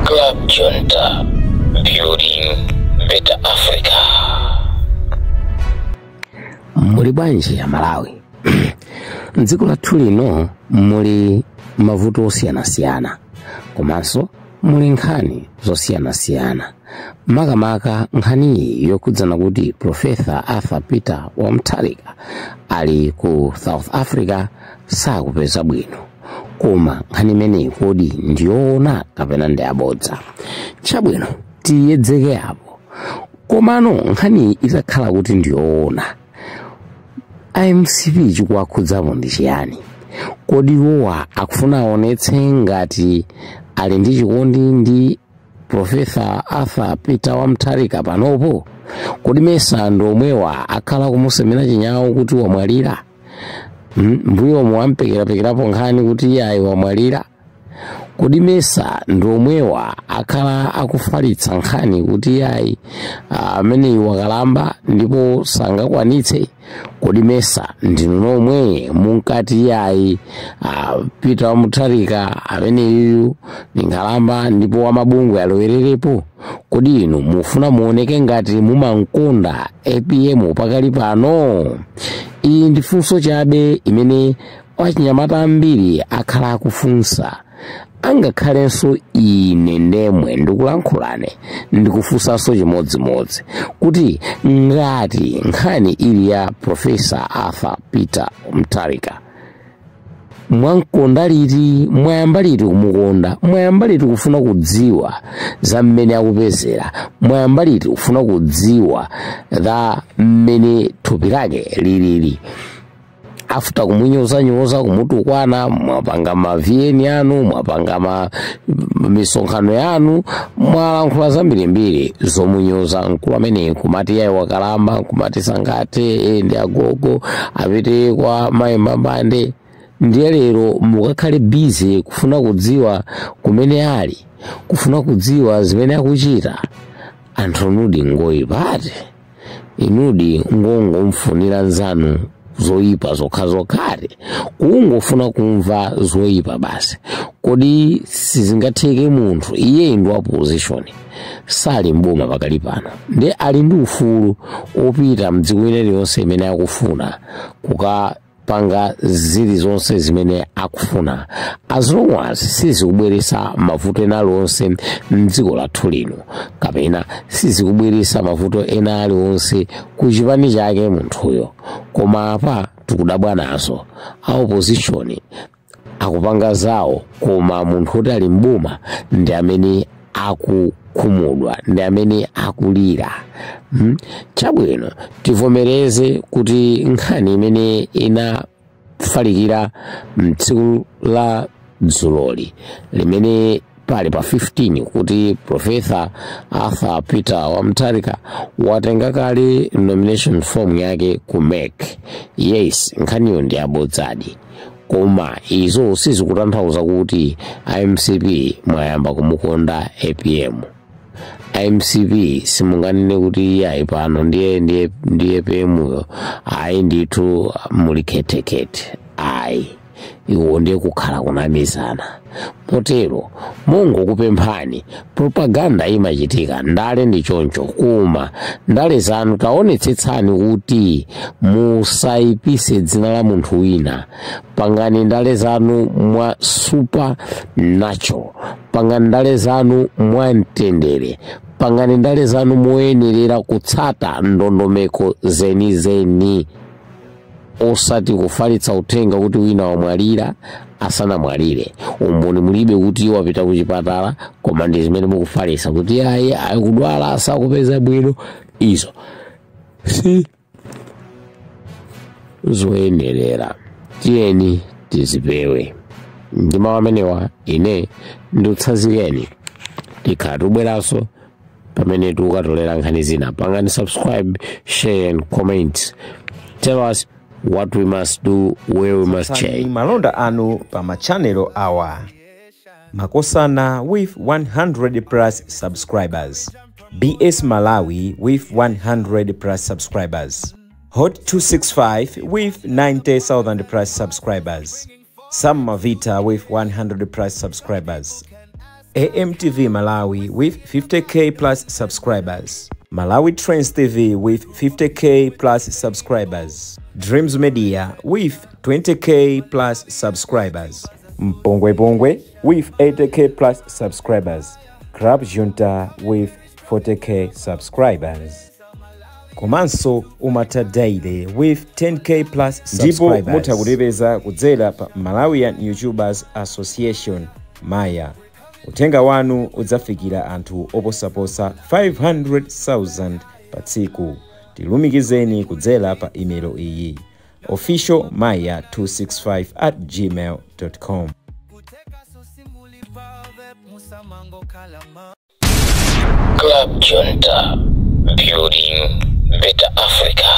Club Junta, building better Africa. Muli bwanji ya Malawi? Mdziko lathu lino muli mavuto osiyanasiyana, komanso muli nkhani zosiyanasiyana, makamaka nkhaniyi yokhudzana kuti Professor Arthur Peter wa Mutharika ali ku South Africa, sakupeza bwino. Koma nkhani imeneyi kodi ndiyoona kapena ndi abodza? Chabwino, tiyedzeke apo. Komano nkhaniyi itakhala kuti ndiyoona, IMCP chikuwakhudzapo ndi chiyani? Kodi iwowa akufuna aonetse ngati ali ndi chikondi ndi Professor Arthur Peter wa Mutharika panopo? Kodi mesa ndi omwewa akhala kumusemera chinyawo kuti wamwalira? Mbuyomu wampekerapo nkhani kuti iye wamwalira. Kodi mesa ndi omwewa akhala akufalitsa nkhani kuti iyayi, ameneyi wakalamba ndipo sangakwanitse? Kodi mesa ndinu nomwe munkati iyayi, Peter wa Mutharika ameneyu ndi nkhalamba ndipo wamabungwe alowererepo? Kodi inu mufuna muoneke ngati mumankonda APM pakali pano? Iyi ndi funso chabe imene wachinyamata ambiri akhala akufunsa. Angakhalenso ine ndemwe ndikulankhulane, ndikufunsanso chimodzimodzi kuti ngati nkhani ili ya Professor Arthur Peter Mutharika, mwankonda liti? Mwayamba liti kumukonda? Mwayamba liti kufuna kudziwa za mmene akupezera? Mwayamba liti kufuna kudziwa za mmene thupi lake lilili, after kumunyozanyoza, kumutukwana? Mwapanga ma VN anu, mwapanga ma misonkhano yanu, mwalankhula zambirimbiri zomunyoza mkulu amene, kumati yayi wakalamba, kumati sangate, ndi agogo, apite kwa mayi mbambande. Ndiye lero mukakhale busy kufuna kudziwa kumene ali, kufuna kudziwa zimene akuchita? Anthu nudi ngoyipate, inudi ngongomfunira nzanu zoyipa zokhazokha, kungofuna kumva zoyipa basi. Kodi sizingatheke munthu iye ndi wa opposition, sali mboma pakali pano, ndi ali ndi ufulu opita mdziko ine liyonse imene akufuna, kukapanga zilizonse zimene akufuna, as long as sizikubweretsa mavuto ena aliwonse mdziko lathu lino kapena sizikubweretsa mavuto ena aliwonse ku chipani chake munthuyo? Koma apa tikudabwa nazo, a opposition akupanga zawo, koma munthu kuti ali mboma ndi amene akukhumudwa, ndi amene akulira. Chabwino, tivomereze kuti nkhani imene inafalikira mtsiku la dzuloli limene pali pa 15 kuti Professor Arthur Peter wa Mutharika watenga kale nomination form yake ku MEC, yes, nkhaniyo ndi abodzadi. Koma izo sizikutanthauza kuti IMCP mwayamba kumukonda APM. IMCP simunganene kuti ayi, pano ndiye APM, ayi ndithu muli khetekhete, ayi. Iwo ndiye kukhala kunamizana. Motero mungokupemphani, propaganda imachitika, ndale ndi choncho, koma ndale zanu taonetsetsani kuti musayipise dzina la munthu wina. Pangani ndale zanu mwa supernatural, pangani ndale zanu mwa mtendere, pangani ndale zanu moyenerera kutsata ndondomeko zenizeni, osati kufalitsa uthenga kuti wina wamwalira asanamwalire. Umboni mulibe kuti wapita kuchipatala, koma ndi zimene mukufalitsa kuti ayi, akudwala, asakupeza bwino. Izo si zoyenerera, tiyeni tizipewe. Ndi mawu amenewa ine ndikutsanzikeni. Tikhala tubweranso pamene tikukatolera nkhani zina. Pangani subscribe, share and comment. Tell us what we must do, where we must Tsatsani change. malonda anu pa machanelo awa: Makosana with 100 plus subscribers, BS Malawi with 100 plus subscribers, Hot 265 with 90,000 plus subscribers, Sam Mavita with 100 plus subscribers. AMTV Malawi with 50K plus subscribers, Malawi Trends TV with 50K plus subscribers, Dreams Media with 20K plus subscribers, Mpongwe Pongwe with 80K plus subscribers, Club Junta with 40K subscribers, komanso Umata Daily with 10K plus Ndipo subscribers. mutha kutipeza kudzera pa Malawian YouTubers Association, Maya. Uthenga wanu udzafikira anthu oposaposa 500,000 pa tsiku. Tilumikizeni kudzera pa imelo iyi: officialmaya265@gmail.com. Club Junta, building better Africa.